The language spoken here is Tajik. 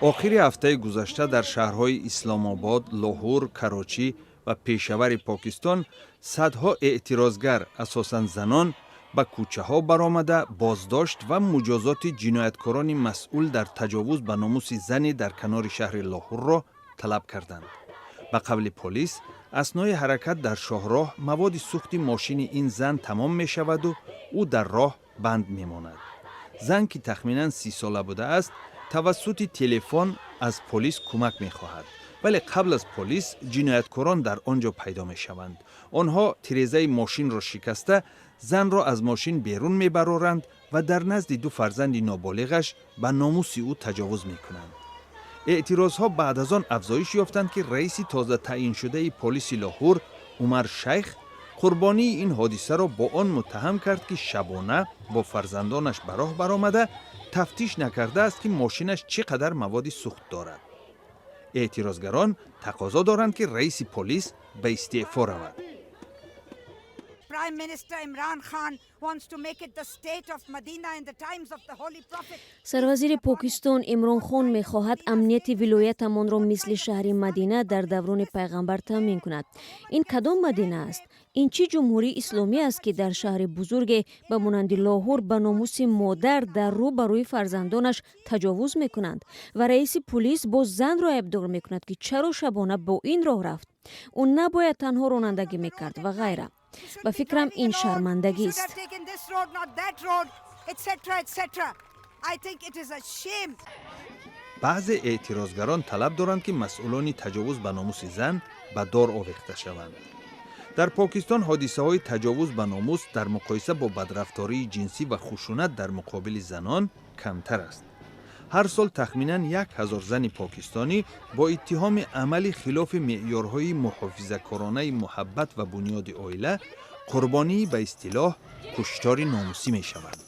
Охири ҳафтаи гузашта дар шаҳрҳои Исломобод, Лоҳур, Карочӣ ва Пешавари Покистон садҳо эътирозгар, асосан занон, ба кӯчаҳо баромада, боздошт ва муҷозоти ҷинояткорони масъул дар таҷовуз ба номуси зане дар канори шаҳри Лоҳурро талаб карданд. Ба қавли полис, аснои ҳаракат дар шоҳроҳ маводи сӯхти мошини ин зан тамом мешаваду ӯ дар роҳ банд мемонад. Зан, ки тахминан 30сола будааст, тавассути телефон аз полис кӯмак мехоҳад, вале қабл аз полис ҷинояткорон дар он ҷо пайдо мешаванд. Онҳо тирезаи мошинро шикаста, занро аз мошин берун мебароранд ва дар назди ду фарзанди ноболиғаш ба номуси ӯ таҷовуз мекунанд. Эътирозҳо баъд аз он афзоиш ёфтанд, ки раиси тоза таъиншудаи полиси Лоҳур, Умар Шайх, қурбонии ин ҳодисаро бо он муттаҳам кард, ки шабона бо фарзандонаш ба роҳ баромада, тафтиш накардааст, ки мошинаш чӣ қадар маводи сӯхт дорад. Эътирозгарон тақозо доранд, ки раиси полис ба истеъфо равад. Prime Minister Imran Khan wants to make it the state of Medina in the times of the Holy Prophet. Сарвазири Покистон Имрон Хон мехоҳад амнияти вилоятамонро мисли шаҳри Мадина дар даврони пайғамбар таъмин кунад. Ин кадом Мадина аст? Ин чӣ ҷумҳурии исломӣ аст, ки дар шаҳри бузурге ба монанди Лоҳур ба номуси модар дар рӯ ба рӯи фарзандонаш таҷовуз мекунанд ва раиси пулис боз занро айбдор мекунад, ки чаро шабона бо ин роҳ рафт? Ӯ набояд танҳо ронандагӣ мекард ва ғайра. Ба фикрам, ин шармандагист. Etc., etc. I think it is a shame. Баъзе эътирозгарон талаб доранд, ки масъулони таҷовуз ба номуси зан ба дор овехта шаванд. Дар Покистон ҳодисаҳои таҷовуз ба номус дар муқоиса бо бадрафтории ҷинсӣ ва хушунат дар муқобили занон камтар аст. Ҳар сол тахминан 1000 зани покистонӣ бо иттиҳоми амали хилофи меъёрҳои муҳофизакоронаи муҳаббат ва бунёди оила қурбонии ба истилоҳ куштори номусӣ мешаванд.